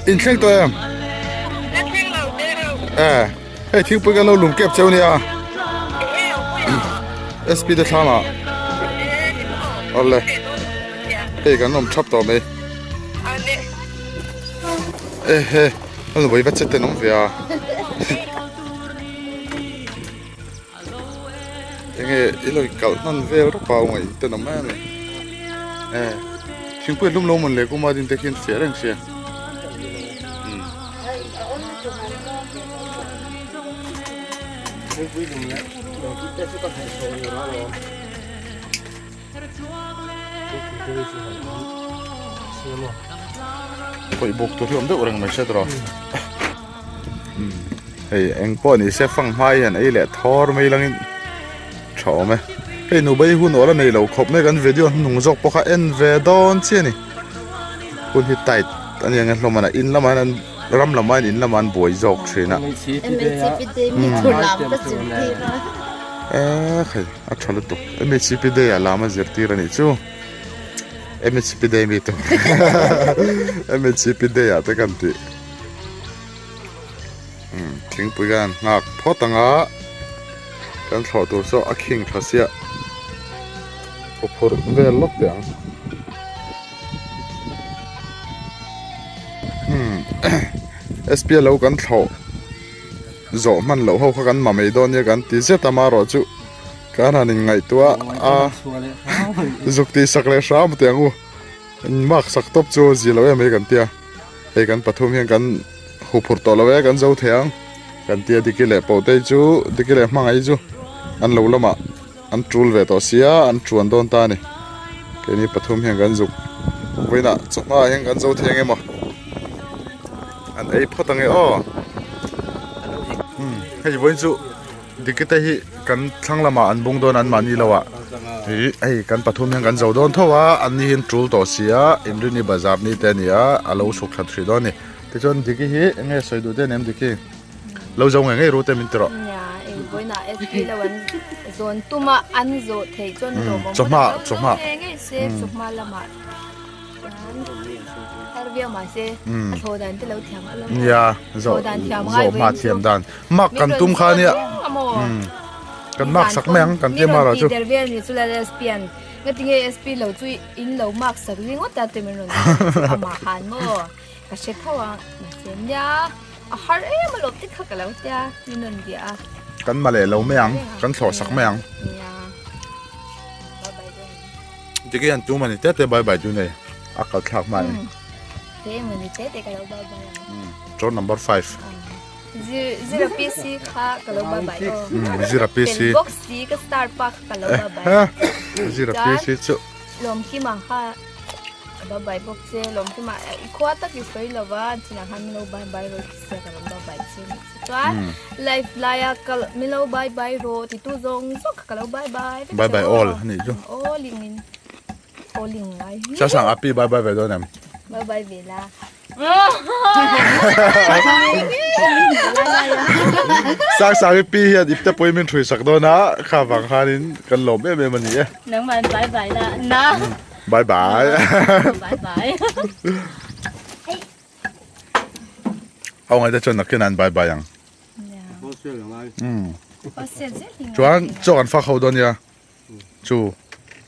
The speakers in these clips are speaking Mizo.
In thleng tawh em? Eh, hei thingpui kan lo lum kep cheu nia. SP te thlam ah. Awle. Hei kan awm thap tawh mai. Eh he, an vawi vat che ten awm ve a. Enge i lo kalh hman vel rawp a ungaih ten awm em eh thingpui hlum lo mawn leh kuma din te khian fiah reng sia Pawih bawk tur hi awm deuh reng mai hriat rawh. Hei eng pawh ni se fang hma hian ei leh thawr mai langin tha awm e. Hei Nubai hun awla nei lo khawp mai kan video hnung zawk pawh kha en ve dawn chiah a ni. Hun hi tight a ni ang e hlawm a in lamah hian an ram lamah hian in lamah an buai zawk thin a. Eee hei a tha lutuk MHCP day ah lam a zirtir a nih chu. MHCP day mi tur MHCP day ah te kan tih. Thingpui kan nghak phawt ang a kan thlawh tur saw a khing tha sia huphurh vel lawk teh ang sp a lo kan thlawh zawh hman loh ho kha kan ma mai dawn nia kan ti zet a marawh chu kan han inngaihtuah a zuk tih sak leh hram teh ang u. Mark sak tawp chu zir lo em mai kan tia hei kan pathum hian kan huphurh tawh lo e kan zo thei ang kan tia Diki leh Pautei chu Diki leh Hmangaih chu an lo lamah an tul ve tawh sia an tuan dawn ta a ni keini pathum hian kan zuk vawiinah chawhma ah hian kan zo thei ang emaw an ei phawt ang e aw hei vawiin chu. Dikite hi kan thlang lamah an bung dawn an mahni lo ah ih hei kan pathum hian kan zo dawn tho a an ni hian tul tawh si a inrini bazar ni te a ni a a lo suk that hrih dawn a ni tichuan diki hi eng nge sawi duh te a ni em diki lo zo ngei ngei ru te min ti rawh. Nia eng vawiinah SP lo an zawn tum a an zawh theih chuan lawmawm chawhma chawhma ngei ngei se chawhma lamah. Nia zawh zawh hma thiam dan mak kan tum kha nia kan mak sak mai ang kan tia mara chu kan ma leh lo mai ang kan thlawh sak mai ang. Tiki hian tu mani te te bye bye tu nei a kal thlak hma in. Te mani te te ka lo bye bye ang. Chor number 5. Zira PC kha ka lo bye bye o. Zira PC. Tel box si ka star pa kha ka lo bye bye. Zira PC chu. Lom kima kha bye bye bawk che lom kima i khua tak i sawi lova chinah khan min lo bye bye ro ti sia ka lo bye bye che ni. Chuan life laia kal min lo bye bye rawh ti tu zawng zawng kha ka lo bye bye vek Bye bye all a nih chu. All in in all in ngai hi. Sa sang api bye bye ve dawn em? Bye bye ve la. Sang sang i pi hian ipte pawhin min hrui sak dawn a kha vang khanin kan lawm em em a ni e. Nangman bye bye la na. Bye bye. Bye bye. Au ngai te chuan nakin an bye bye ang. Chuan chaw kan fak ho dawn nia. Chu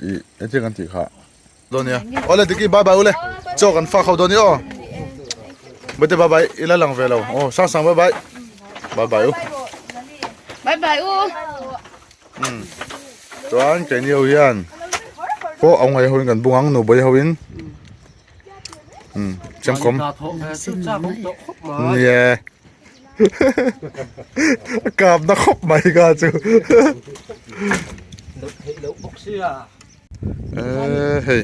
i engtin kan tih kha. Dawn nia. Awle Diki bye bye ule. Chaw kan fak ho dawn nia aw. Bate bye bye ila lang ve lo. Aw sang sang bye bye. Bye bye u. Bye bye u. Chuan keini ho hian pawh au ngai hoin kan bung ang nu bawi hoin. Chemkawm. Nia. A kap na khawp mai kha chu. Loh theih loh bawk sia. Eee hei.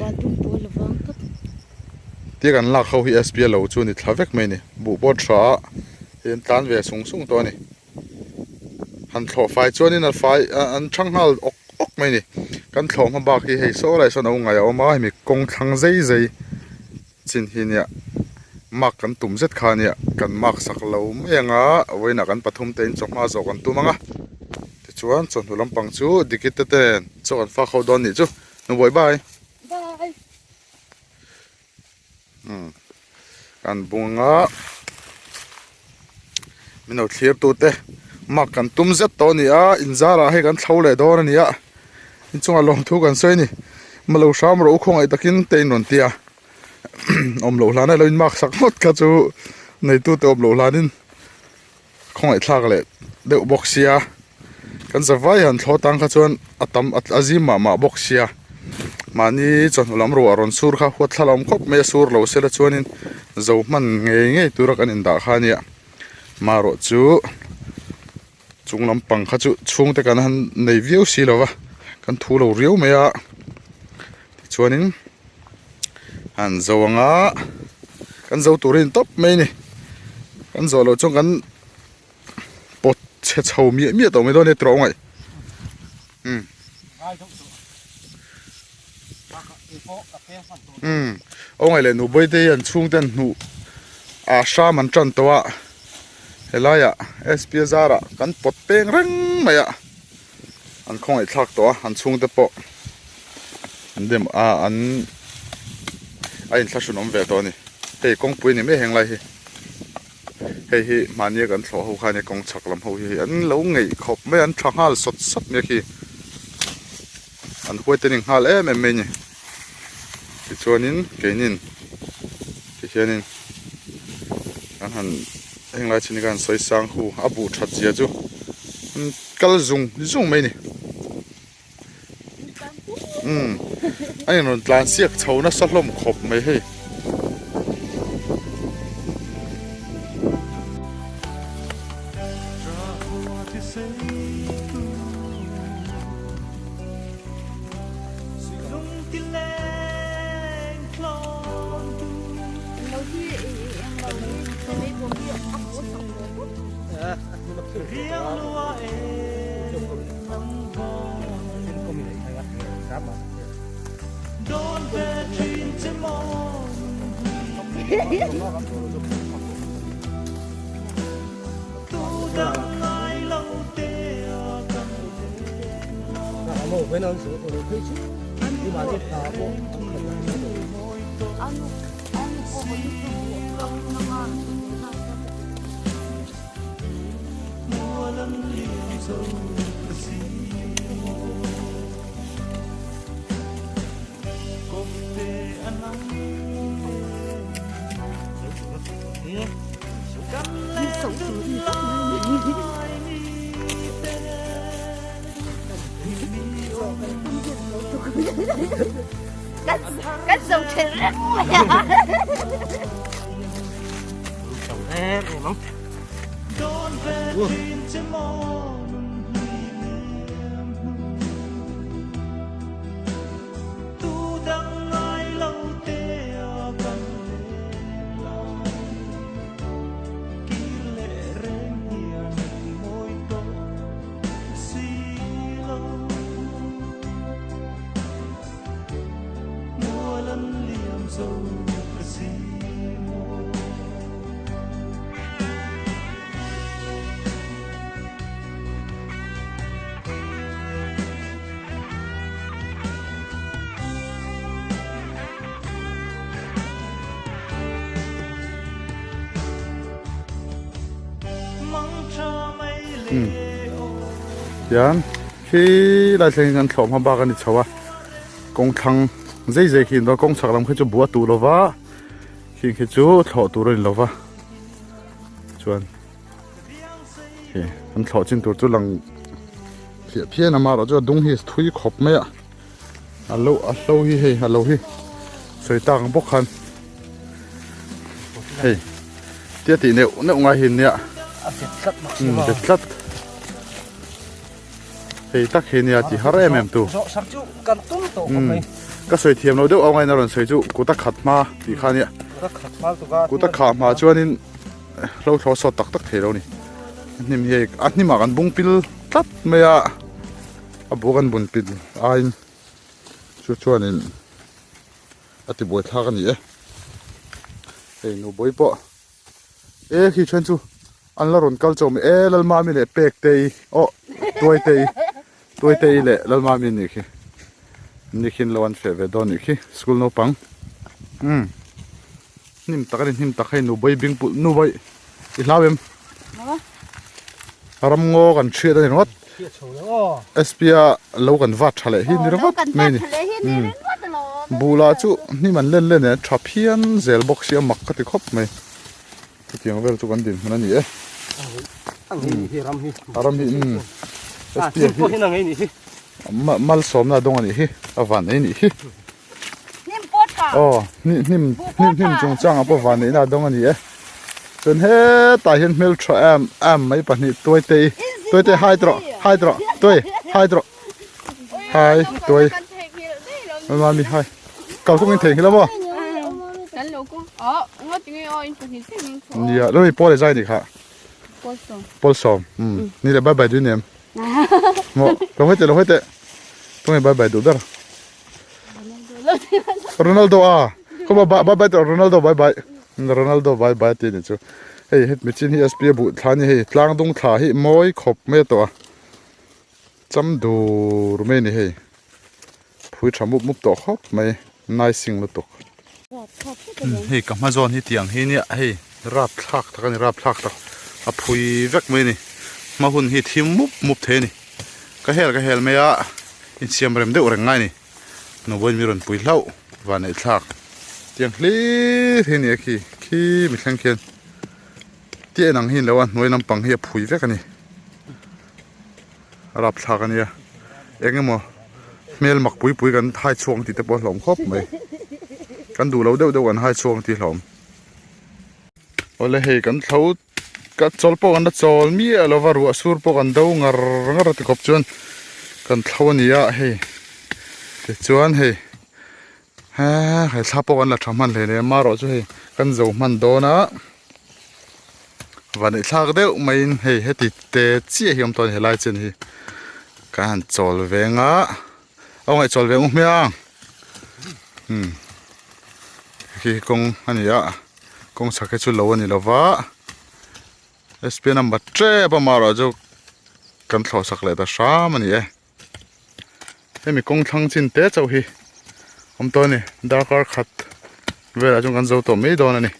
Tia kan lak ho hi SPA lo chu ni thla vek mai ni. Buh pawh tha a hei an tlan ve sung sung tawh a ni. Han thlawh fai chuanin a fai an thang nghal awk awk mai ni. Kan thlawh hma bak hi hei saw lai sawn a awm ngai a awm a hemi kawng thlang zei zei chin hi nia mark kan tum zet kha nia kan mark sak lo mai anga vawiinah kan pathum te in chawhma zawh kan tum anga tichuan chawhnu lampang chu dikite te nen chaw kan fak ho dawn nih chu nubawi bye. Bye. Umm kan bung anga min lo thlir tu te mark kan tum zet tawh a ni a inzarah hei kan thlo leh dawn a ni a inchungah lawmthu kan sawi a ni malo hram rawh u khawngaih takin te in rawn ti a awm loh hlana lo in mark sak ngawt kha chu neitu te awm loh hlanin khawngaih thlak leh deuh bawk sia kan zavai han thlawh tang kha chuan a tam a zim mah mah bawk sia mahni chawhnu lam ruah rawn sur kha huat thla la awm khawp mai a sur lo sela chuanin zo hman ngei ngei tura kan indah kha ania marawh chu chung lampang kha chu chhungte kan han nei viau si lo va kan thu lo riau mai a tichuanin han zo anga kan zo tur hi a ni tawp mai a ni kan zawh loh chuan kan pawt chhe chho miah miah tawh mai dawn a nia tawh ngaih umm umm aw ngaih leh nubawih te hi an chhungte an hnuh ah hram an tan tawh a helaiah sp zarah kan pawt peng reng mai a. An khawngaih thlak tawh a, an chhungte pawh an dem a, an a inthlahrun awm ve tawh a ni. Hei kawngpui a ni mai heng lai hi. Hei hi mahnia kan thlawh ho kha a nia kawng chhak lam ho hi hei an lo ngeih khawp mai a, an tha nghal sawt sawt mai a khi. An huai te ning nghal em em mai a ni. Tichuanin keinin tihianin kan han heng lai chin hi khan sawi sang hu a buh that zia chu an kal zung zung mai a ni umm a inrawn tlan siak chho nasa hlawm khawp mai hei. Kan zo then reng mai a. Tian khi lai thleng hian thlawh hma bak a ni chho a kawng thlang zei zei khi in kawng chhak lam khi chu buh a tuh lo va khing khi chu thlawh tur a ni lo va chuan Hei an thlawh chin tur chu lang phiah phian a amaherawhchu a dung hi thui khawp mai a a lo a hlo hi hei a lo hi sawi tak ang bawk khan hei tia tih neuh neuh ngai hi nia. A bet tlat bawk si maw? Bet tlat. Hei tak hi nia ti har em em tu. Zawh sak chu kan tum tawh khawp mai. Ka sawi thiam lo deuh awngain a rawn sawi chu kut a khat hma tih kha nia. Kut a khat hma lutuk a. Kut a khah hma chuanin hlo thlaw sawt tak tak thei lo ni. A hnim hi a hnimah kan bung pil tlat mai a, a bu kan bun pil aiin chu chuanin a ti buai thlak a ni e. Hei nubawi pawh e khi then chu an la rawn kal chawm e Lalmami leh Pektei aw Tuaitei Tuaitei leh Lalmami an nih khi an ni khi an lo an feh ve dawn a nih khi school naupang umm hnim tak a ni hnim tak hei nubawi bing pulh nubawi i hlau em ramngaw kan hriat a ni ringawt. SP-a lo kan vat tha leh hi ni ringawt mai a ni. Buh lah chu hnim an len len eh tha phian zel bawk sia mak ka ti khawp mai. Chutiang vel chu kan dinhmun a ni e. A ram hi umm SP-a hi malsawmna a dawng a nih hi a van ei nih hi. Aw hnim hnim hnim chungchangah pawh vanneihna a dawng a ni e. Chuan hetah hian hmeltha em em mai pahnih tuaitei tuaitei hai tawh hai tawh tuai hai tawh hai tuai mami hai kalkawng in theihnghilh a maw nia lo mi pawl e zai ni kha pawl sawm ni le bye bye dui nem maw lo hawi teh lo hawi teh tunge bye bye duh ber. Ronaldo a kawma bye bye bye Ronaldo bye bye Ronaldo bye bye ti ni chu hei het michin hi SP a buh thla ni hei tlang dung thla hi mawi khawp mai a tawh a cham dur mai ni hei phui tha mup mup tawh khawp mai nice lutuk hei ka hma zawn hi tiang hi nia hei rap thlak tak ani rap thlak tak a phui vek mai ni hma hun hi thim mup mup thei ani ka hel ka hel mai a insiam rem deuh reng ngai ni nubawiin mi rawn pui hlauh van neih thlak tiang hlir hi a ni a khi khi mi thleng khian tih en ang hi a ni lo a hnuai lampang hi a phui vek a ni a rap thlak a nia eng emaw hmel mak pui pui kan hai chhuak ang tih te pawh a hlawm khawp mai kan duh lo deuh deuh kan hai chhuak ang tih a hlawm. Awle hei kan thlo ka chawl pawh kan la chawl miah lo va ruah sur pawh kan do ngar ngar a ti khawp chuan kan thlo a ni a hei tichuan hei eee hei thla pawh kan la tha hman hle hle amaherawh chu hei kan zo hman dawn a van thlak deuh maiin hei heti te chiah hi a awm tawh a ni helai chen hi kan han chawl veng a. A ngaihchawl ve ang hmiang umm khi kawng a ni a kawng chhak hi chu lo a ni lova sp number tep a amaherawh chu kan thlawh sak leh ta hram a ni e hemi kawng thlang chin te chauh hi awm tawh a ni darkar khat velah chuan kan zo tawh mai dawn a ni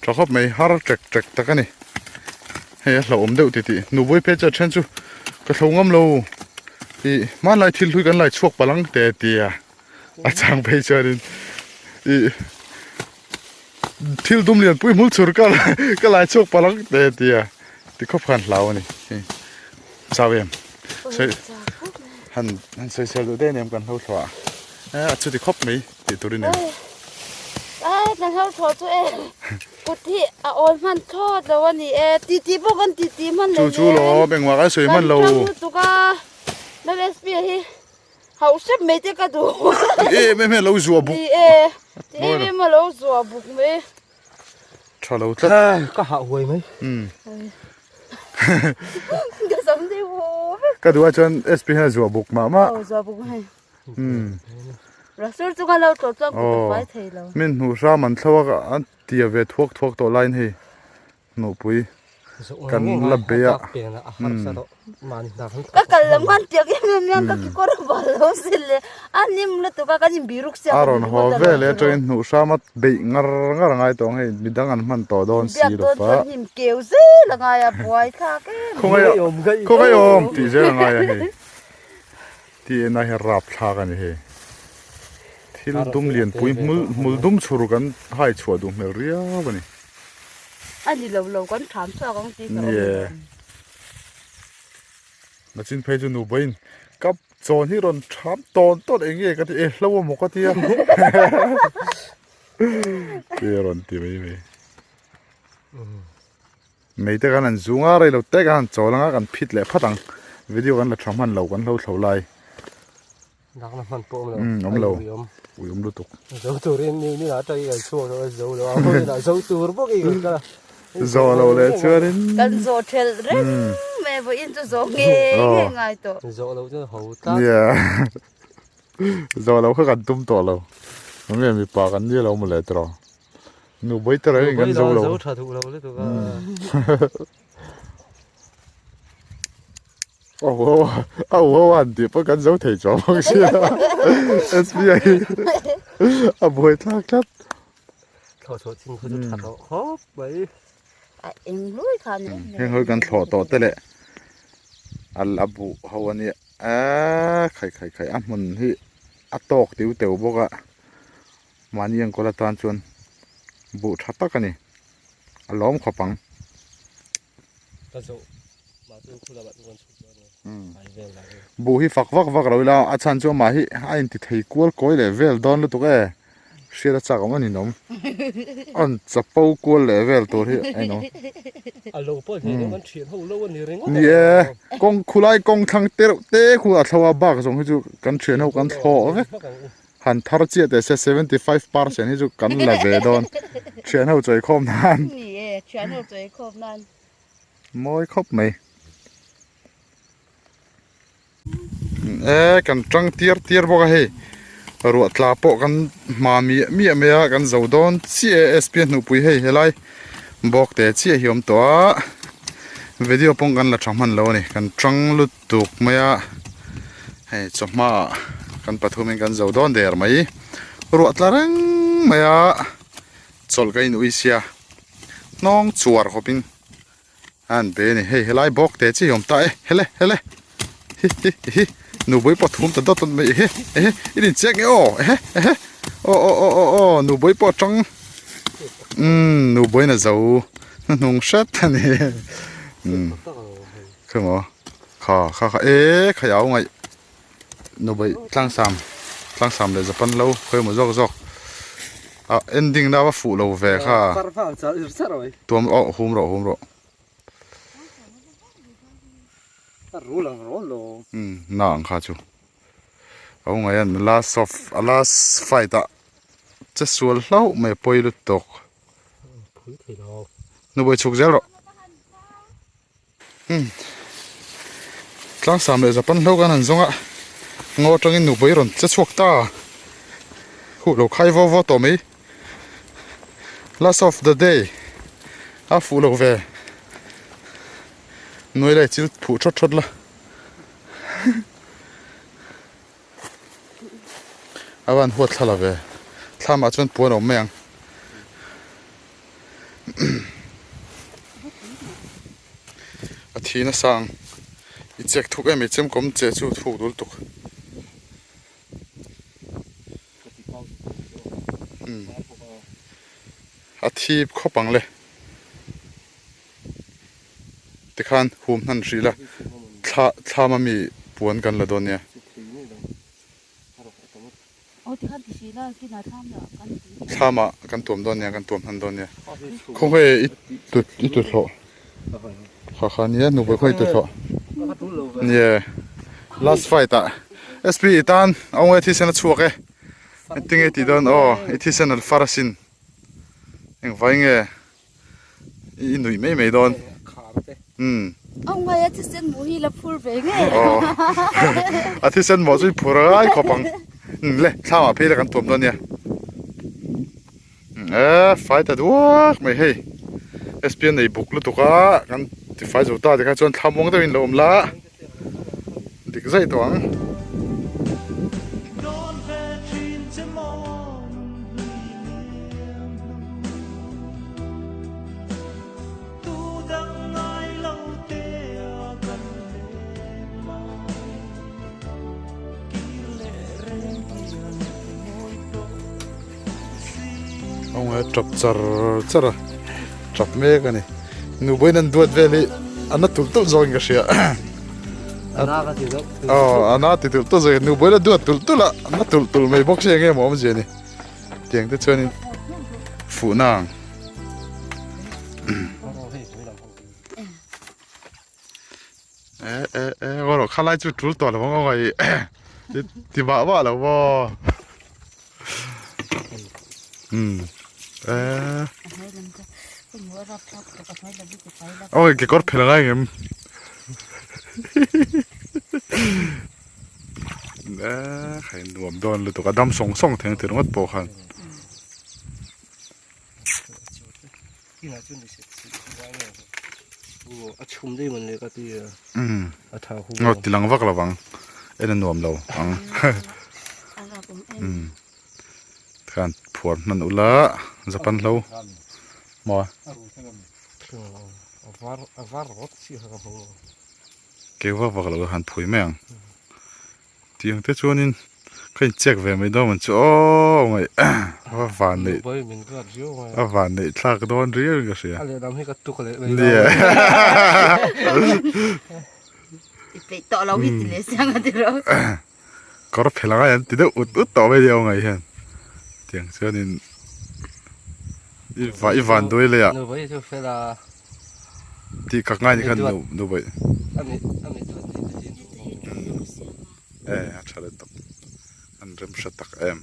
tha khawp mai har ṭek ṭek tak a ni hei a hlauhawm deuh titih nubawi phei chu a then chu ka thlo ngam lo ih hmanlai thil hlui kan lai chhuak palh ang te tia a chang phei chuanin ih thil dum lian pui hmul chhur ka ka lai chhuak palh ang te tia ti khawp khan hlau a ni hei chau em sawi han han sawisel duh daih a ni em kan hlo thluah a a chuti khawp mai. Tih tur i nei. Ai kan hau thaw chu e kut hi a awl hman thlawt lo a ni e titi pawh kan titi hman Chu chu lo engmah kan sawi hman lo. Kan tang lutuk a Lal SP hi hauh hrep mai te ka duh. Ti em em hian lo zuah buk. Ni e ti em em a lo zuah buk mai. Tha lo tlat. Ka hah huai mai. Umm. Ka sam deuh haw vek. Ka duh ah chuan SP hian a zuah buk mah mah. Aw zuah buk mai. Rasur chu ka lo tlawh chuan kut a fai thei lo. Min hnuh hram an thlo a an tia ve thuak thuak tawh laiin hei hnuhpui kan la bei a. Ka kal lam khan tiak em em hian ka kekawr a bal lo sin le a hnim lutuk a kan inbiruk siak A rawn haw vel e atangin hnuh hram a beih ngar ngar a ngai tawh ang hei midang an hman tawh dawn si lo fa. Biak dawn chuan hnim keu zel a ngai a buai thlak em. Khawngaih khawngaih awm tih zel a ngai a hei. Tih en ah hian rap thlak a ni hei. Thil dum lianpui hmul hmul dum chhur kan hai chhuah duh hmel riau a ni. A ni lo lo kan tham chhuak ang tih ka awm lo. Nachin phei chu nubain kap chawn hi rawn tham tawn tawn eng nge ka ti e hlo amaw ka tia. Ti a rawn ti mai mai. Mei te kan han zung a, rei lo te kan han chawl ang a, kan phit leh phat ang. Video kan la tha hman lo, kan hlo thlo lai. Lakna hman pawh awm lo. Umm awm lo. Ui awm lutuk. Zo turin ni ni lah atangin kan chhuak lo a zo lo a hmun inah zo tur bawk i kan kal a. Zo lo leh chuanin. Kan zo thelh reng mai vawiin chu zo nge nge ngai tawh. Zo lo chu ho tlat. Nia. Zo lo kha kan tum tawh lo. Nge mipa kan nia lo maw le tiraw. Nu bawi te reng in kan zo lo. Zo tha duh lo lutuk a. A u ho an tih pawh kan zo thei chuang bawk sia SBI hi a buai thlak tlat. Thlawh chhuah chin khu chu tha tawh khawp mai. A eng hlui kha ni. Heng ho kan thlawh tawh te leh al a buh ho a nia a khai khai khai a hmun hi a tawk tiu teu bawk a mahni enkawl atan chuan buh tha tak a ni a lawm khawp ang. Buh hi fak vak vak lo ila a chhan chu amah hi a inti thei kual kawi leh vel dawn lutuk e hriat a chak awm a ni nawm a chapo kual leh vel tur hi a inawm ni e kawng khulai kawng thlang te reuh te khu a thlo a bak zawng hi chu kan thian ho kan thlawh vek han thar chiah teh se 75% hi chu kan la ve dawn thian ho chawi khawm nan ni e thian ho chawi khawm nan mawi khawp mai e kan tang tiar tiar bawk a hei ruah tla pawh kan hma miah miah mai a kan zo dawn chiah e sp hnuhpui hei helai bawk te chiah hi a awm tawh a video pawng kan la tha hman lo a ni kan tang lut tuk mai a hei chawhma ah kan pathum in kan zo dawn der mai ruah tla reng mai a chawlh ka in ui sia hnawng chuar khawp in a han be a ni hei helai bawk te chi awm ta e hele hele hi hi hi nupui pawh thum ta dawt dawt mai ehe ehe i din chiak nge aw ehe ehe aw aw aw aw aw nupui pawh atang umm nupui in a zo hnuhnung hret a ni umm. Khaw kha kha kha e khai au ngaih nubaih tlangsam tlangsam leh japan lo khawi emaw zawk zawk ah ending na va fuh lo ve kha tuam aw hum rawh hum rawh umm na ang kha chu au ngaih an last of a last fight ah che sual hlauh mai pawi lutuk nubaih chhuk zel rawh. Umm tlangsam leh japan hlo kan han zawng a ngaw atangin nupui rawn che chhuak ta huh lo khai vo vo tawh mai last of the day a fuh lo ve nuai lai chil phuh thawt thawt la a van huat thla la ve thlamah chuan puan a awm mai ang. A thi nasa ang i chek thuk em i chem kawm che chu thuk dul tuk umm a thi khawp ang le tikhan hum hnan hrih la thla thlam ami puan kan la dawn nia. Thlamah kan tuam dawn nia kan tuam hman dawn nia khawnge i tut i tut hlawh kha kha nia nupui khaw i tut hlawh nia last fight ah sp i tan a awng e thisen a chhuak e engtinge tih dawn aw i thisen a far asin engvai nge I nuih mai mai dawn. Umm. Au ngai a thisen mawh hi la phur ve nge. Aw. A thisen mawh chu i phur ai khawp ang. Umm le thlamah phei la kan tuam dawn nia. E fai ta duak mai hei. SPN nei buk lutuk a kan ti fai zo ta tikha chuan thlam uang deuhin lo awm la. Dik zaih tawh ang. Tap char char a tap mek a ni nubawiin an duat vel hi a na tulh tulh zawkin ka hria aw a na ti tulh tulh zawkin nubawiin a duat tulh tulh a a na tulh tulh mai bawk si eng nge maw awmzia ni tiang te chuanin fuhna ang. E e e ngaw rawh khalai chu tul tawh lo ang aw ngaih ti vah vah lo maw umm e aw kekawr phel a ngai ngem e kha in nuam dawn lutuk a dam sawng sawng thei ang ti ringawt pawh khan. Ngaw ti lang vak lo vang en a nuam lo ang khan phuar hman ula Japan hlo maw keu vak vak lo han phui mai ang. Tiang te chuanin ka in check ve mai dawn chu aw mai a van neih a van neih thlak dawn riau in ka hria a lehlam hi ka tuk leh mai nia i peih tawh lo hi ti leh siang a ti ro kawr phel angai an ti deuh ut ut tawh mai nia aw ngai hian tiang chuanin i va i van duai leh ah tih kak ngai ni khan nu baih e a tha leh tawp an rem hre tak em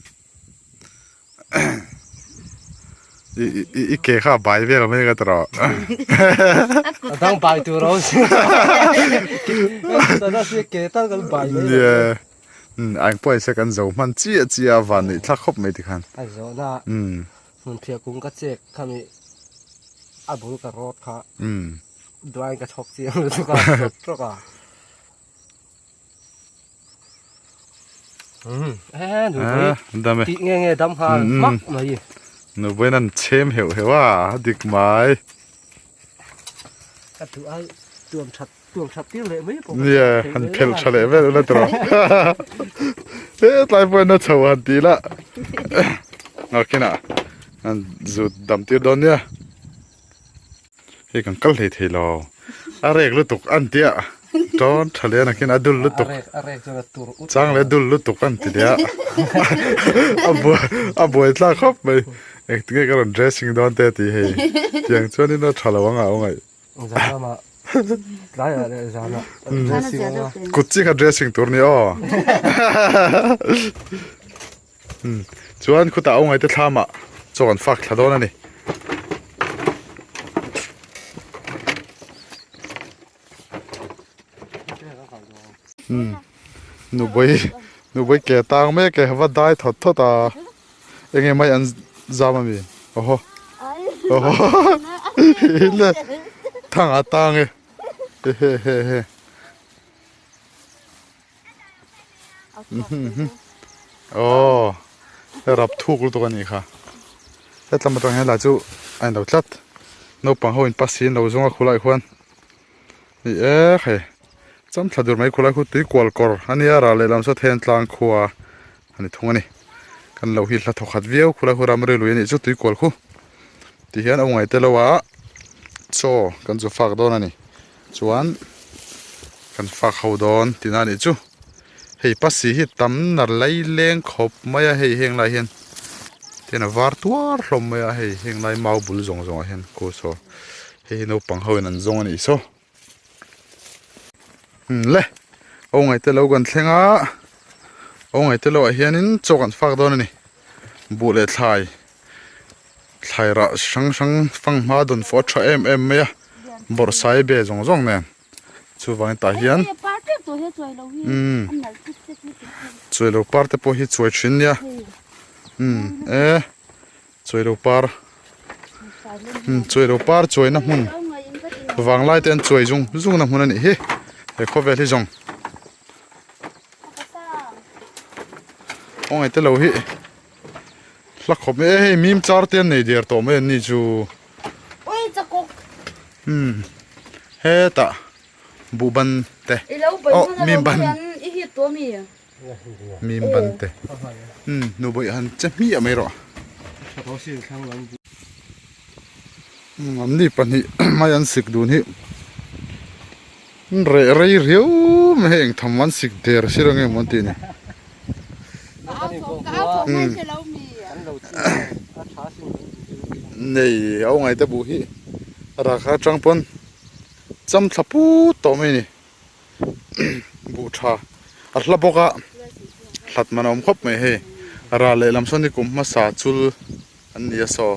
i i i ke kha a bai vel mai ka ti rawh a dang bai tur a awm si ke tal kan bai mai nia a engpawh se kan zo hman chiah chiah a van neih thlak khawp mai tikhan a zawhna hmunphiah kung ka chek khami a bul ka rawt kha duain ka chhawk chiang lutuk a trawk trawk a e nupui tih nge nge dam nghal hmak mai nupui nan chhem heuh heuh a a dik mai ka duh ai tuam that tuam that tir leh mai pawh nia han phel tha leh vel ula tawh he tlai pawh na chho han ti la ngakina an zut dam tir dawn nia Hei kan kal hlei thei lo. A rek lutuk an ti a. Tawn tha leh a nakin a dul lutuk. Chang leh dul lutuk an ti leh a. A buai a buai thlak khawp mai. Engtinge ka rawn dressing dawn te tih hei. Tiang chuanin a tha lo ang a aw ngaih. Kut chi kha dressing tur ni aw. Chuan khutah aw ngaite thlamah chaw kan fak thla dawn a ni. Nubui nubui ke tang mek e va dai thawt thawt a enge mai an zam ami awhaw awhaw le thang a tang e he he he. Aw rap thuk lutuk a nih kha hetlam atang hian lah chu a inlo tlat naupang ho in pasi an lo zawng a khulai khuan ni e hei cham thla dur mai khulai khu tui kual kawr a nia ral lehlam saw then tlang khua a ni thung a ni kan lo hi hla thawkhat viau khulai khu ramri lui a nih chu tui kual khu ti hian a ungaih te lo a chaw kan zu fak dawn a ni. Chuan kan fak ho dawn tihna a nih chu. Hei pasi hi tam nar lai leng khawp mai a hei heng lai hian tihian a var tuar hlawm mai a hei heng lai mau bul zawng zawng ah hian khu saw hei hi naupang ho in an zawng a nih saw. Umm le aw ngaihte lo kan thleng a aw ngaihte lo ah hianin chaw kan fak dawn a ni buh leh thlai. Thlai rah hrang hrang fanghma dawn fawh a tha em em mai a bawrhsai be zawng zawng nen chuvangin tah hian umm chuailo par te pawh hi chuai thin nia umm e chuailo par umm chuailo par chuaina hmun vanglai te an chuai zung zung na hmun a nih hi he khawvel hi zawng. Khawngaih te lo hi. Hla khawp mai e hei mim char te an nei der tawh mai an ni chu. Ui chakawk. Hmm hetah buhban te oh mim ban i hit tawh mi. Mim ban te hmm nubawih han che hmiah mai rawh. An ni pahnih mai an sik dun hi an reh rei riau mai hei engtham an sik der si lo nge maw an tih ni. Nei a ungaih te buh hi a rak atang pawn cham thla put tawh mai a ni. Buh tha a hla bawk a hlat man a awm khawp mai hei ral lehlam sawn hi kum hmasa chul an ni a saw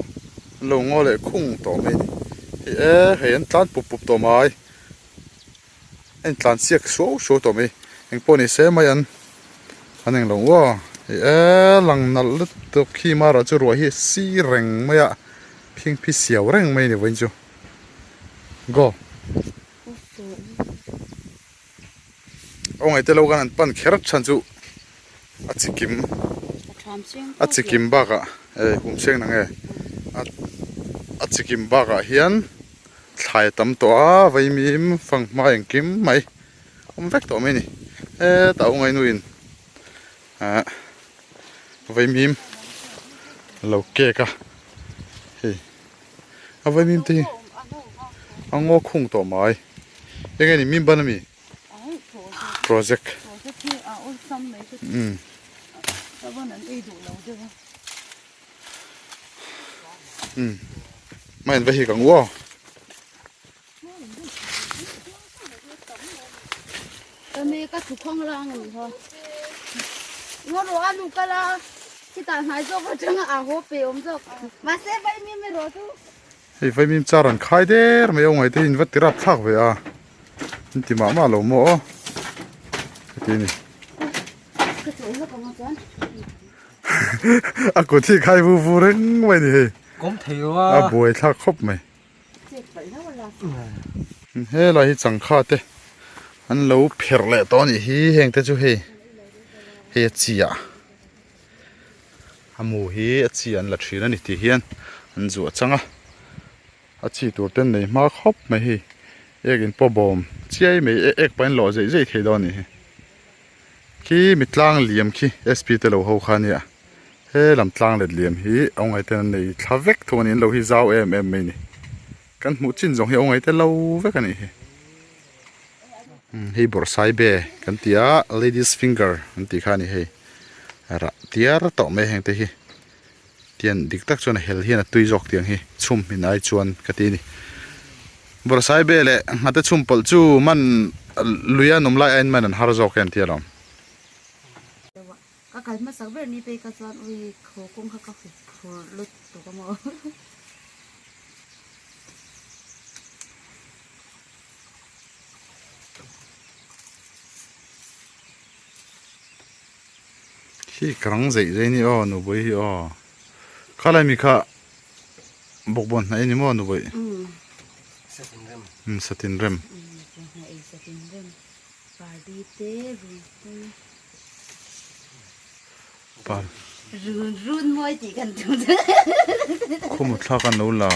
an lo ngaw leh khung tawh mai a ni hei e hei an tlan pup pup tawh mai a intlan chiak suau suau tawh mai engpawh ni se mai an an englo uaw hei e lang nalh lutuk khi marawh chu ruah hi a si reng mai a phingphi siau reng mai a ni vawiin chu go. Aw ngaihte lo khan an pan kher chhan chu a chi kim a chi kim bakah eh kum seng na nge a chi kim bakah hian thlai a tam tawh a vaimim fanghma engkim mai awm vek tawh mai a ni hetah aw ngaihnuin ah vaimim a lo kek a hei. A vaimim te hi a ngaw khung tawh mai eng nge ni mim ban ami project umm umm mai an va hik ang u aw. Hei vaimim char an khai der mai a ngaih te in va ti rap thlak ve a in ti mah mah lo maw aw heti a ni a kut hi khai vu vu reng mai a ni hei a buai thlak khawp mai. Helai hi changkha te an lo pherh leh tawh a nih hi heng te chu hei hei a chi ah a mu hi a chi an la thin a ni tih hian an zuah chang a a chi tur te an nei hma khawp mai hei ek in pawh bawm chiai mai ek pawh in lawh zeih zeih thei dawn a nih hi. Khi mi tlang liam khi SP te lo ho kha ania he lam tlang let liam hi a ngaih ten an nei thla vek thung a ni an lo hi zau em em mai a ni kan hmuh chin zawng hi a ngaih te lo vek a nih hi hei bawrhsai be kan ti a ladies finger an tih kha a ni hei rah tiar tawh mai heng te hi. Tian dik tak chuan a hel hian a tui zawk tiang hi chhum hmin ai chuan ka ti a ni. Bawrhsaibe leh nghate chhum pawlh chu man lui a nawm lai aiin man an har zawk e an ti alawm. Ka kal hmasak ber ni phei kha chuan ui khaw kawng kha ka hup phur lutuk a maw. Khi ka rang zeih zeih ni aw nupui hi aw khalai mi kha bawkbawn hnaih a ni maw nupui umm satin rem khawmu thlak an lo la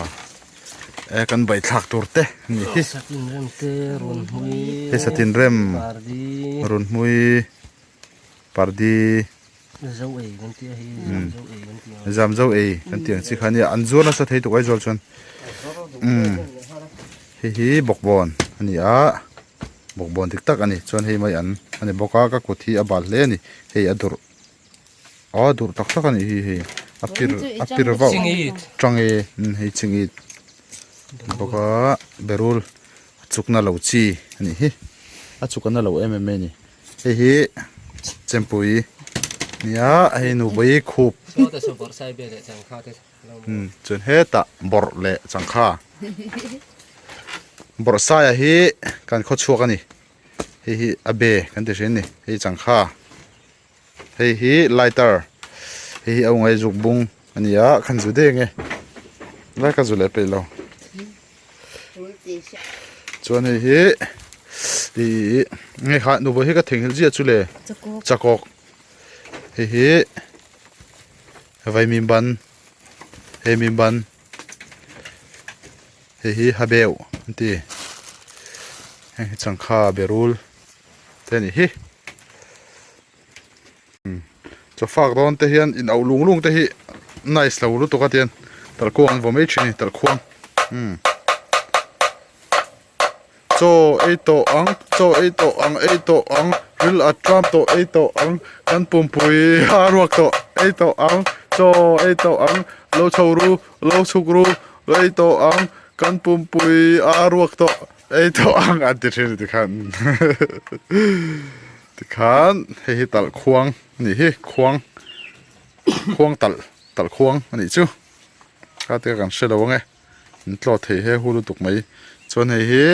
e kan bai thlak tur te a ni hi hei satin rem runhmui. Pardi Zo ei kan tih a hei zam zo ei kan tih ang. Zam zo ei kan tih ang chi kha nia an zuar nasa thei tuk Aizawl chuan umm hei hi bawkbawn a ni a bawkbawn dik tak a ni chuan hei mai an a ni bawk a ka kut hi a bal hle a ni hei a durh a durh tak tak a nih hi hei a pir a pir vauh changit umm hei chingit bawk a berul a chukna lo chi a nih hi a chukna lo em em mai a ni. Hei hi chempui nia hei nupui khup chuan hetah bawrh leh changkha bawrh saia hi kan khaw chhuak a ni hei hi a be kan ti hrin a ni hei changkha hei hi lighter hei hi a ungai zuk bung a ni a khan zu deng e lai ka zu leh peih lo. Chuan hei hi ih nge kha nubawi hi ka theihnghilh ziah chu le chakawk hei hi vaimim ban hei mim ban hei hi habeuh an ti heng hi changkha berul te a nih hi chawfak dawn te hian in auh lung lung te hi nice lo lutuk a tian talhkuang an vaw mai thin a ni talhkhuang umm chaw ei tawh ang chaw ei tawh ang ei tawh ang ril a tram tawh ei tawh ang kan pumpui a ruak tawh ei tawh ang chaw ei tawh ang lo chho ru lo chhuk ru ei tawh ang kan pumpui a ruak tawh. Ei tawh ang an ti thin tikhan tikhan hei hi talh khuang a nih hi khuang khuang talh talh khuang a nih chu kha te kan hre lo ang e an tlaw thei he hu lutuk mai chuan hei hi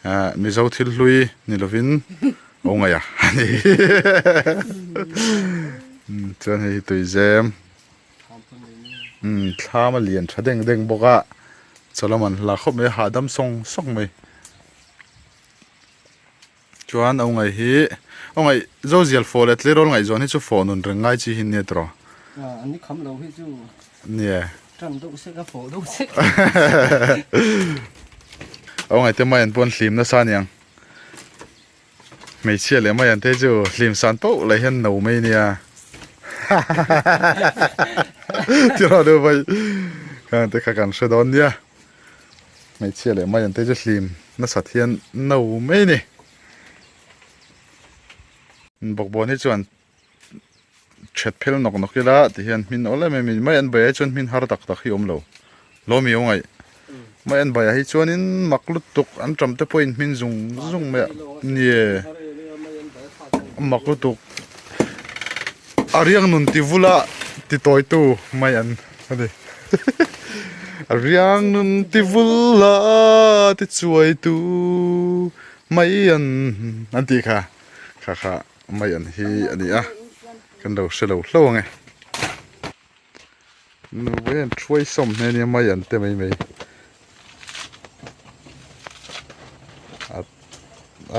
ah mizo thil hlui ni lovin a ngaih a a ni chuan hei hi tuizem. Umm thlam a lian tha deng deng bawk a chaw lam an hla khawp mai a hahdam sawng sawng mai chuan a ngaih hi a ngaih zo zial fawh leh tleirawl ngaihzawn hi chu fawh nun reng ngai chi hi nia tawh an ni kham lo hi chu nia tan deuh sek a fawh deuh sek a ngaih te mai an pawn hlim nasa aniang. Hmeichhia leh mai an te chu hlim san pauh leh hian no mai nia tiraw deuh vai khang te kha kan hre dawn nia hmeichhia leh mai an te chu hlim nasat hian no mai ni bawkbawn hi chuan That phel nawk nawk ila ti hian hmin awl em em in mai an baiah hi chuan hmin har tak tak hi awm lo lawmi aw ngaih mai an baiah hi chuanin mak lutuk an ṭam te pawhin hmin zung zung mai a nie mak lutuk a riang nun ti vula ti tawitu mai an a ni a riang nun ti vula ti chuaitu mai an an tih kha kha kha. Mai an hi a ni a, kan lo hre lo hlo ang e. Nupui an thuai sawm hmel nia mai an te mai mai.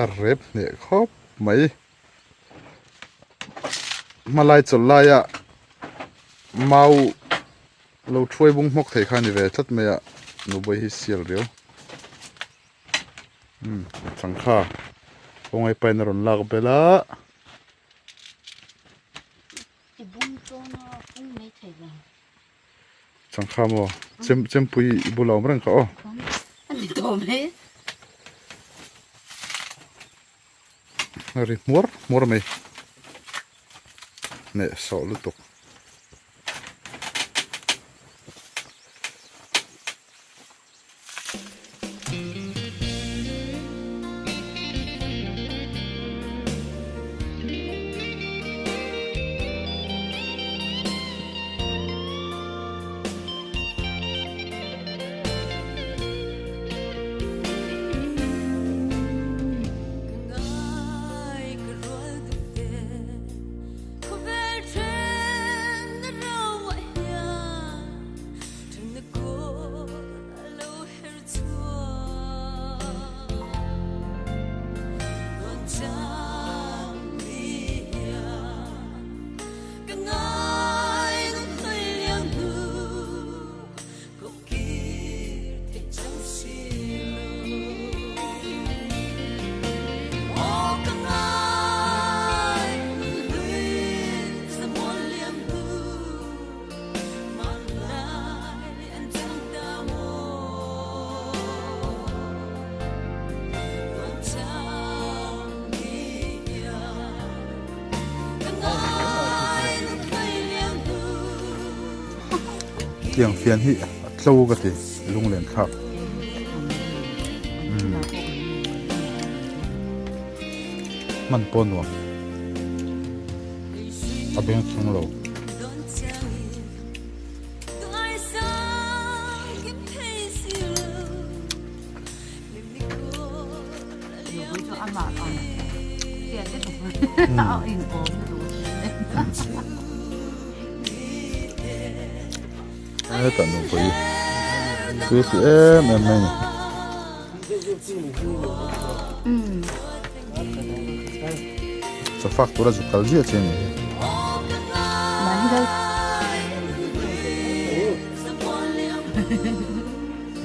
A rep hneh khawp mai. Hmalai chawlh laia mau lo thuai bung hmawk thei kha a ni ve tlat mai a, nupui hi sial riau. Umm sangha kawngai pain a rawn lak belh a. Sangha maw chem chempui i bula awm reng kha aw. A ri hmuar hmuar mai hneh sawh lutuk. Tiang fian hi a tlo ka ti lunglen thlak hman pawh nuam a beng thleng lo. Hetah nupui tui ti em em mai a ni. Chawfak tura zuk kal ziah che a nih hi.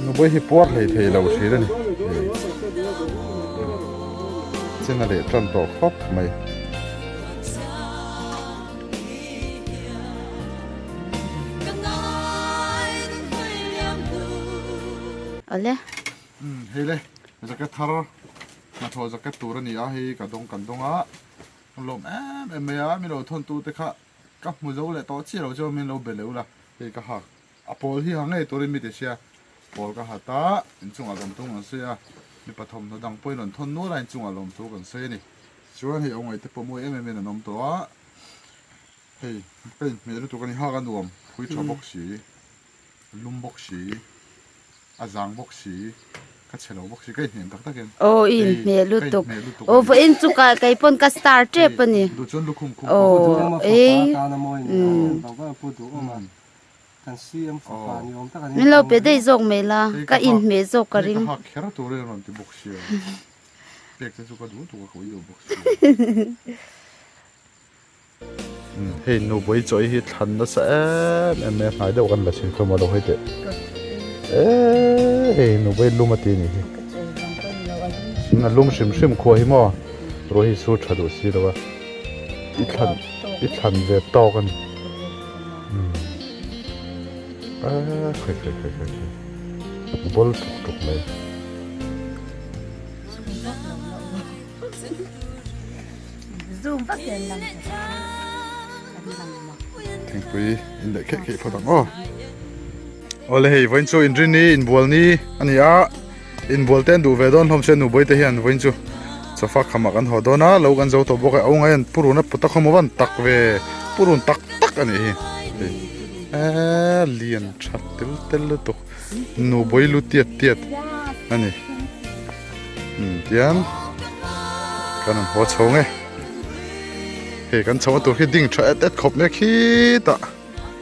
Nupui hi puar hlei thei lo thin a ni. Chen a leh tan tawh khawp mai. Awle. Umm hei le jacket thar hnathawh jacket tur a ni a hei ka dawng kan dawng a ka lawm em em mai a mi lo thawn tu te kha ka hmu zo leh tawh chiah lo chuan min lo be leuh la hei ka hak a pawl hi ha ngei turin mi ti sia pawl ka hat a inchungah kan tung ang sia. Mipa thawmhnaw dang pawhin rawn thawn nual a inchungah lawmthu kan sawi a ni. Chuan hei awngaih te pawh mawi em em in an awm tawh a, hei ka inhmeh lutuk a ni hak a nuam, phui tha bawk si, lum bawk si, a zang bawk si, ka chhe lo bawk si, ka inhmeh tak tak in. Aw i inhmeh lutuk, aw vawiin chu ka kei pawn ka star tep a ni. Duh chuan lukhum khum aw ei. Kan CM fapa ni awm tak a ni. Min lo pe daih zawk mai la, ka inhmeh zawk ka ring. Hei ka hak kher tur in rawn ti bawk sia. Pek te chu ka duh tuk a, ka ui deuh bawk sia. Hei nubui chaw hi thlan nasa em em mai a, hnai deuh kan la chhin khawm a lo hei teh. Eee hei nubui lum a ti a nih hi. A lum hrim hrim khua hi maw, ruah hi sur tha duh si lo a, i thlan i thlan ve tawk a ni. Khai khai khai khai khai ball tuk tuk mai. Thingpui in leh kheih kheih phawt ang aw. Awle hei vawiin chu inrin ni inbual ni a ni a inbual te an duh ve dawn hlawm se nubawi te hian vawiin chu sofa khamah kan haw dawn a lo kan zo tawh bawk e awngai an purun a put a khawm avan tak ve purun tak tak a nih hi hei eee lian tha tel tel lutuk nubawi lu tiat tiat a ni umm tian kan han haw chho nge hei kan chho a tur khi ding tha et et khawp mai khitah.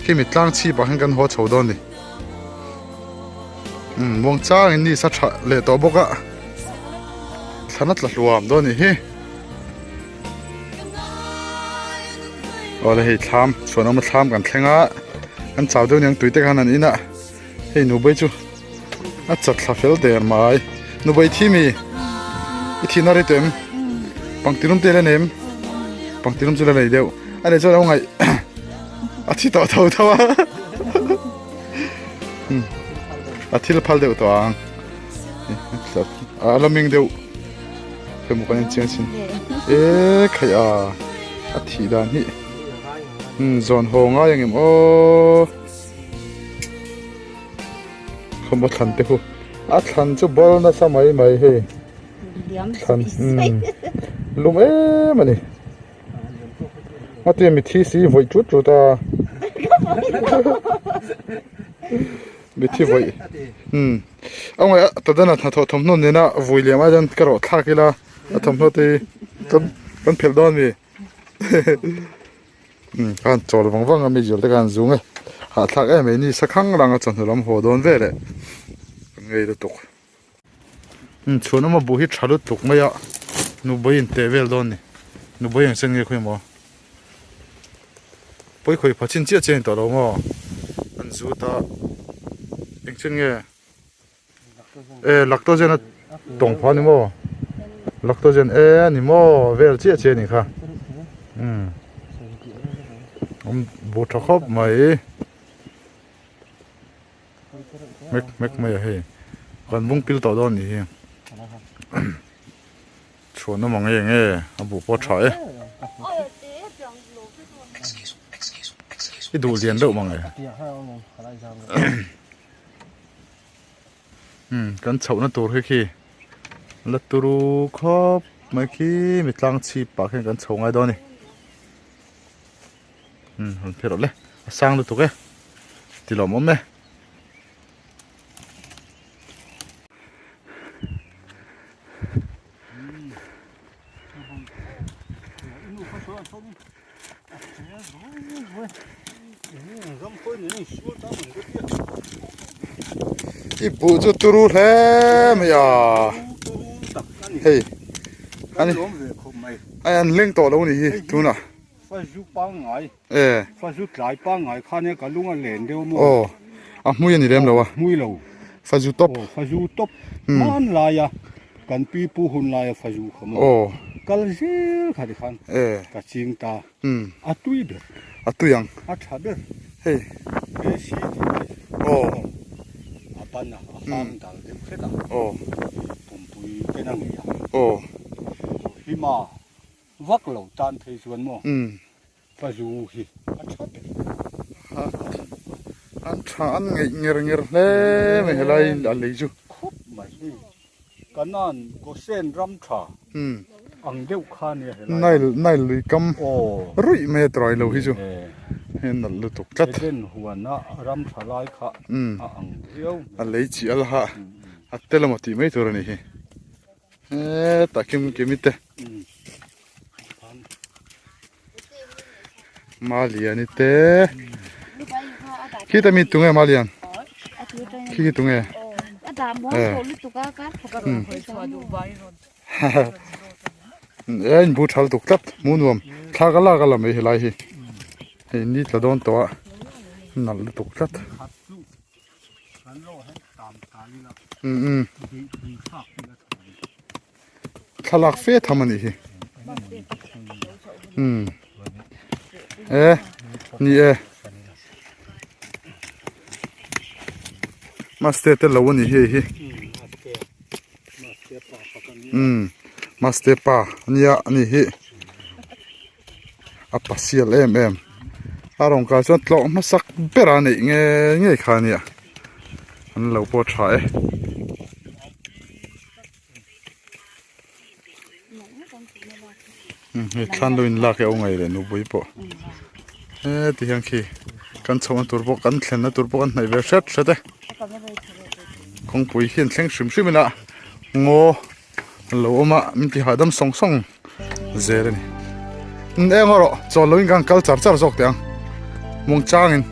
Khimi tlang chhip ah hian kan haw chho dawn ni. Umm muang chang in ni sa tha leh tawh bawk a. Thlan a tla hluam dawn ni hi. Awle hei thlam chhuan awm a thlam kan thleng a. Kan chau deuh niang tui te khan an in a. Hei nubei chu a chat thla fel der mai. Nubei thi mi i thihna rei tawh em? Pangtilum te la nei em? Pangtilum chu la nei deuh. A nei chuan a ngaih a thi tawh tho tho a. A thil phal deuh tawh ang. A la ming deuh. Hei maw kan en chiang chin. E khaih a a thih dan hi. Zawn haw ngai ang em aw. Khawmaw thlan te khu a thlan chu bal nasa mai mai hei thlan umm lum em a ni hmatia mithi si vawi tut tut a mithi vawi umm a ngaih a tadana hnathawh thawmhnaw nena vui liam ai chuan ka rawh thlak ila a thawmhnaw te hi kan phelh dawn a mi. Umm ka han chawl vang vang a mi zir te ka han zung e hahthlak em mai ni sakhang lang a chawhnu lam haw dawn vel eh kan ngei lutuk umm chhuan awm a buh hi tha lutuk mai a nubawih in teh vel dawn ni nubawih ang sen nge khawi maw pawi khawi pha chin chiah chiah a ni tawh lo maw an zut a eng chen nge. E lactogen a tawng phah a ni maw lactogen e a ni maw vel chiah chiah a ni kha umm awm bu tha khawp mai mek mek mai a hei kan bung pil tawh dawn a nih hi chhuan awm ang eng e a buh pawh a tha e i duh lian deuh mang e. Umm kan chhohna tur hi khi la turu khawp mai khi mi tlang chhip pah khian kan chho ngai dawn a ni umm rawn phei rawh le a sang lutuk e ti lawmawm e. I buh chu turu hle mai a hei ani ai an leng tawh lo ni hi tunah e aw a hmui ani lem lo a fazu top Kan pi pu hun laia fazu kha maw kal zel kha tikhan ka ching ta a tui ber a tui ang a tha ber hei AC tih mai a ban a a hang dal deuh hret a pumpui ten a ngei a hima vak lo tan phei chuan maw fazu hi a tha ber an tha an ngeih nger nger hle mai helai a lei chu khawp mai hei. Kanan Gosen ram tha ang deuh kha nia helai. Nile Nile lui kam ruih mai a tawh lo hi chu hei nalh lutuk tlat. Eden huana ram tha lai kha a ang viau. A lei chi al ha a tel emaw tih mai tur a nih hi. Hetah kim kimi te. Maliani te khita mi tunge Malian khi khi tunge e in bu thal tuk tlat mu nuam thla ka lak a la mai helai hi hei ni tla dawn tawh a nalh lutuk tlat. Thlalak fe tham a nih hi. Umm. E ni e. Maste te lo a nih hi hei hi. Umm. Maste pa ania a nih hi. A pasial em em. A rawng kal chuan tlawh hmasak ber a neih nge ngei kha a nia. An lo pawh tha e. Hei thlan lo in lak hi a awm ngei leh nupui pawh heti hian khi kan chhohna tur pawh kan thlenna tur pawh kan hnaih ve hret hret e kawngpui hi an thleng hrim hrim ila ngaw an lo awm a min ti hahdam sawng sawng zel a ni eng erawh chawl lo in kan kal char char zawk teh ang muangchangin.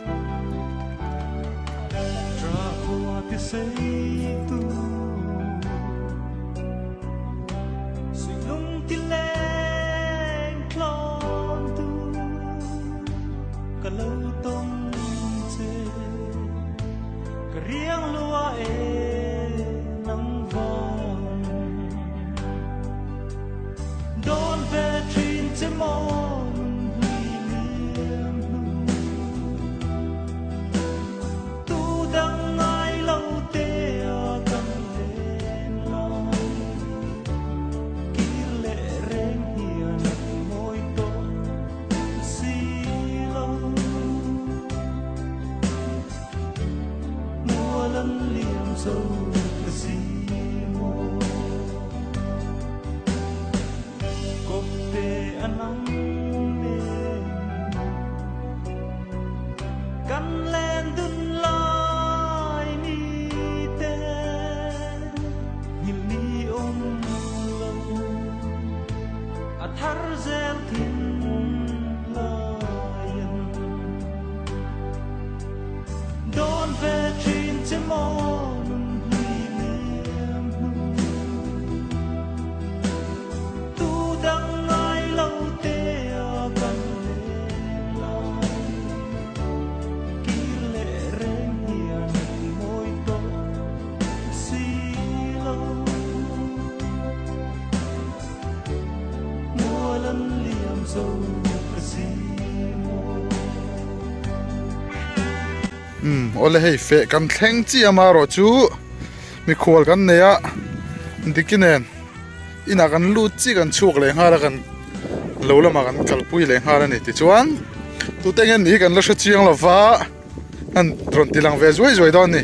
Umm awle hei feh kan thleng chiah amaherawh chu mikhual kan nei a diki nen inah kan lut chiah kan chhuak leh nghal a kan lo lamah kan kalpui leh nghal a ni tichuan tute nge ni kan la hre chiang lo va an rawn ti lang ve zuai zuai dawn a ni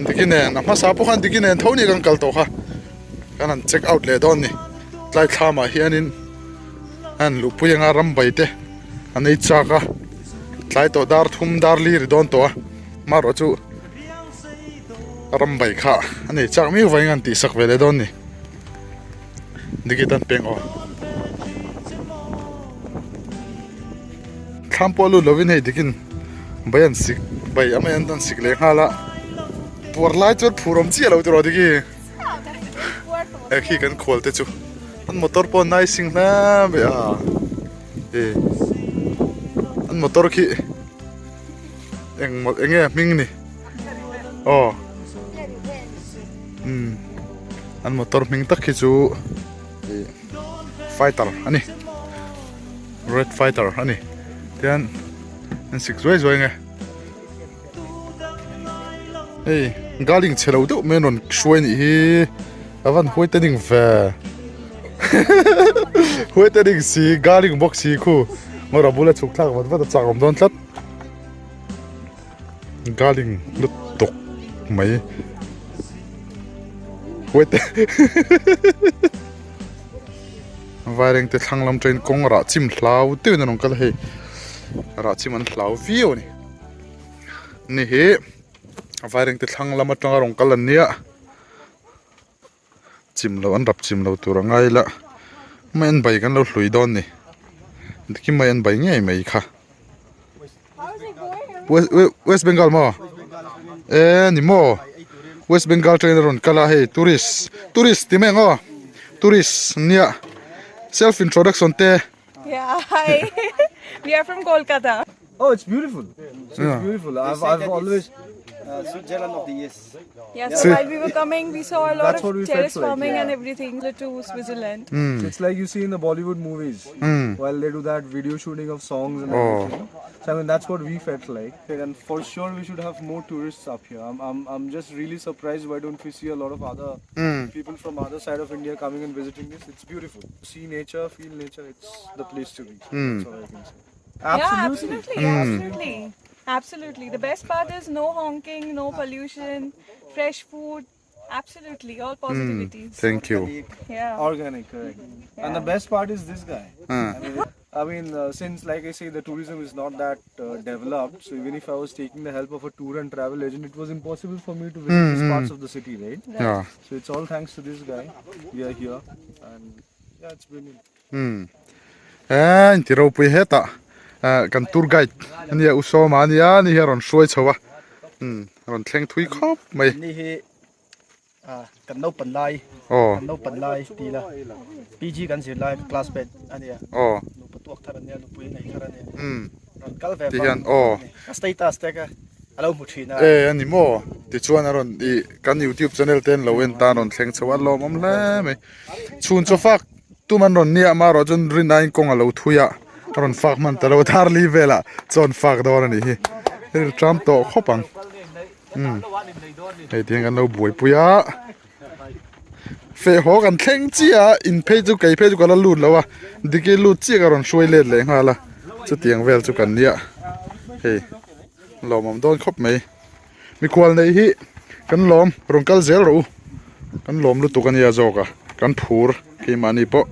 diki nen a hmasa pawh khan diki nen tho ni kan kal tawh kha kan han check out leh dawn a ni tlai thlamah hianin an luhpui anga ram bai te an ei chak a tlai tawh dar thum dar li ri dawn tawh a marawh chu ram bai kha a nei chak miau vangin an tihsak ve leh dawn a ni digital peng aw thlam pawh lut lovin hei dikin bai an sik bai a mai an sik leh nghal a puar lai chuan phur awm chiah lo tiraw diki e khi kan khual te chu an motor pawh nai sing hle mai a e an motor khi eng eng nge hming ni aw umm an motor hming tak hi chu ih fighter a ni red fighter a ni tian an sik zuai zuai nge hei garling chhe lo deuh mai an rawn hruai a nih hi a van huai te ding ve huai te ding si garling bawk si khu ngawr a bula chhuk thlak vat vat a chak awm dawn tlat. Garling lutuk mai. Wait Vaireng te thlang lam train kawng rah chim hlau deuhin an rawn kal a hei rah chim an hlau viau a ni ni hi Vaireng te thlang lam atanga rawn kal an nia chim loh an rap chim lo tur a ngai la mai an bai kan lo hlui dawn ni dikin mai an bai ngei mai kha West Bengal maw e ni maw West Bengal train a rawn kal a hei tourist tourist ti mai ang aw tourist nia self introduction te Yeah, hi. We are from Kolkata. Oh, it's beautiful. So it's beautiful. I've, I've always Uh, Switzerland of the East. Yeah, so while we were coming, we saw a lot That's what we of felt terrace like, farming yeah. and everything to Switzerland. It's like you see in the Bollywood movies while they do that video shooting of songs and Oh. everything. So I mean that's what we felt like. And for sure we should have more tourists up here. I'm, I'm, I'm just really surprised why don't we see a lot of other people from other side of India coming and visiting this. It's beautiful. See nature, feel nature. It's the place to be. That's all I can say. Yeah, absolutely, absolutely. Absolutely. The best part is no honking, no pollution, fresh food. Absolutely, all positivities. Thank you Yeah. Organic, correct. And the best part is this guy. I mean, I mean since like I say, the tourism is not that developed. So even if I was taking the help of a tour and travel agent, it was impossible for me to visit these parts of the city, right? Yeah. So it's all thanks to this guy. We are here, and yeah, it's brilliant. Eh, in ti ropui hetah kan tour guide ania u Sawma ania ni hi a rawn hruai chho a a rawn thleng thui khawp mai. Ni hi kan naupan lai kan naupan lai ti la PG kan zir lai classmate ania nupa tuak thar ania nupui nei thar ania rawn kal ve vang a status te ka a lo hmu thin a. E ani maw tichuan a rawn i kan youtube channel te an lo en tan rawn thleng chho a lawmawm hle mai chhun chaw fak Tum an rawn nia amaherawh chuan rin aiin kawng a lo thui a, a rawn fak hman ta lo thar li velah chuan fak dawn a nih hi, hei ram tawh khawp ang umm hei tiang kan lo buaipui a, feh haw kan thleng chiah a in phei chu kei phei chu ka la lut lo a diki lut chiah ka rawn hruai let leh nghal a chutiang vel chu kan nia hei lawmawm dawn khawp mai. Mikhual neih hi kan lawm rawn kal zel rawh u kan lawm lutuk a nia zawk a kan phur keimahni pawh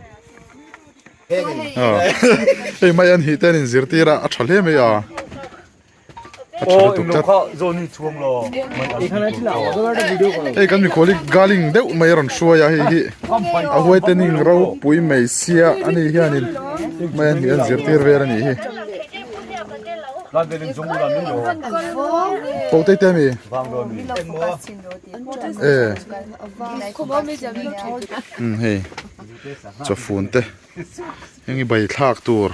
hei mai an hih te an inzirtir a a tha hle mai a a tha lutuk tlat hei kan mikhual hi galing deuh mai a rawn hruai a hei hi a huaitening ropui mai sia a ni hianin mai an hih an zirtir vel a nih hi. Poh te te mi e um hei chawfun te heng hi bai thlak tur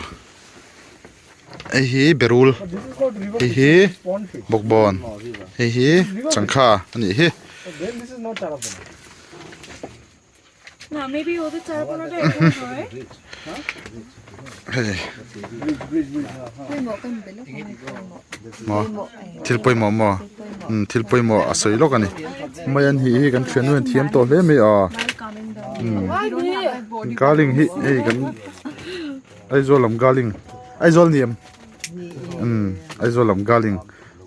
hei hi berul hei hi bawkbawn hei hi changkha a nih hi. Hei maw thil pawimawh maw umm thil pawimawh a sawi lawk a ni mai an hi hi kan thian nuin thiam tawh hle mai a umm galing hi hei kan Aizawl lam galing Aizawl ni em umm Aizawl lam galing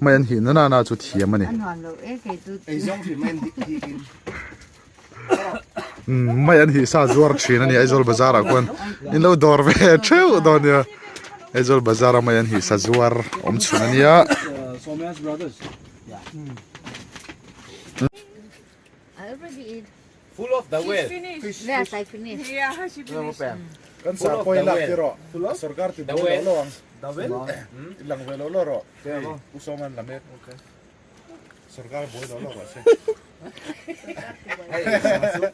mai an hi na na chu thiam a ni. Mai an hih sa zuar thin a ni Aizawl bazar ah khuan in lo dawr ve theuh dawn nia Aizawl bazar a mai an hih sa zuar awm chhun a nia. Kan sa pawh i lak tir rawh sorkar ti buai lo lo ang i lang ve lo lo rawh u Sawma an la mek. Sorkar buai lo lo rawh se.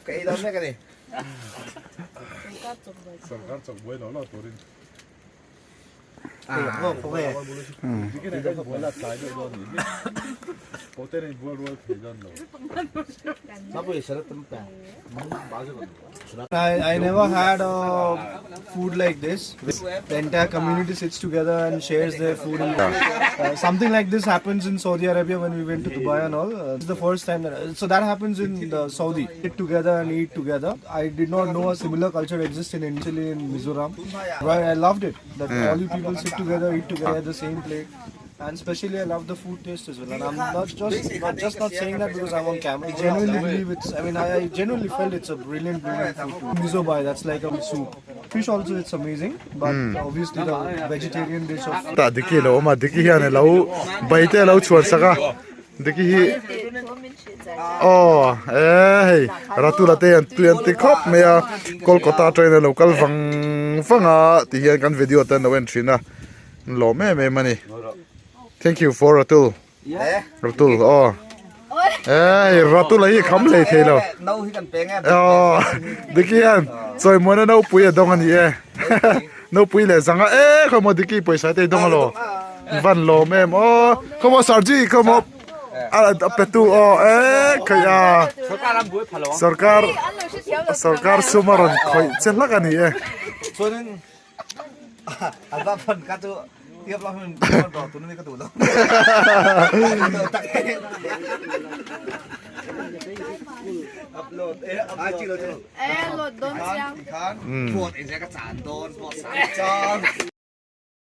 Ka ei dawn mek a ni. Sorkar chawk buai lo lo turin. I, I never had a food like this. The entire community sits together and shares their food. And, uh, something like this happens in Saudi Arabia when we went to Dubai and all. Uh, it's the first time that so that happens in the Saudi. Sit together and eat together. I did not know a similar culture exists in Italy in Mizoram. Right, I loved it that all you people sit together, eat together at the same plate. And especially I love the food taste as well. And I'm not just not just not saying that because I'm on camera. I genuinely believe it's. I mean, I genuinely felt it's a brilliant, brilliant food. Mizo bai, that's like a soup. Fish also it's amazing, but obviously the vegetarian dish of. Tah Diki lo awm a, Diki hian a lo bai te a lo chhuan sak a, Diki hi aw e hei Ratula te hian tui an ti khawp mai a, Kolkata atangin a lo kal vang vang a ti hian kan video te an lo en thin a. Lawm em em a ni. Thank you for Ratul. Ratul aw. Ei Ratul a hi kham hlei thei lo. Aw Diki hian chawimuana nopui a dawng a ni e. Nopui leh zanga e khawmaw Diki pawisa te i dawng alaw. Van lawm em aw. Khawmaw Sarji khawmaw a petu aw e khaih a. Sorkar sorkar sum a rawn khawih che hlak a ni e.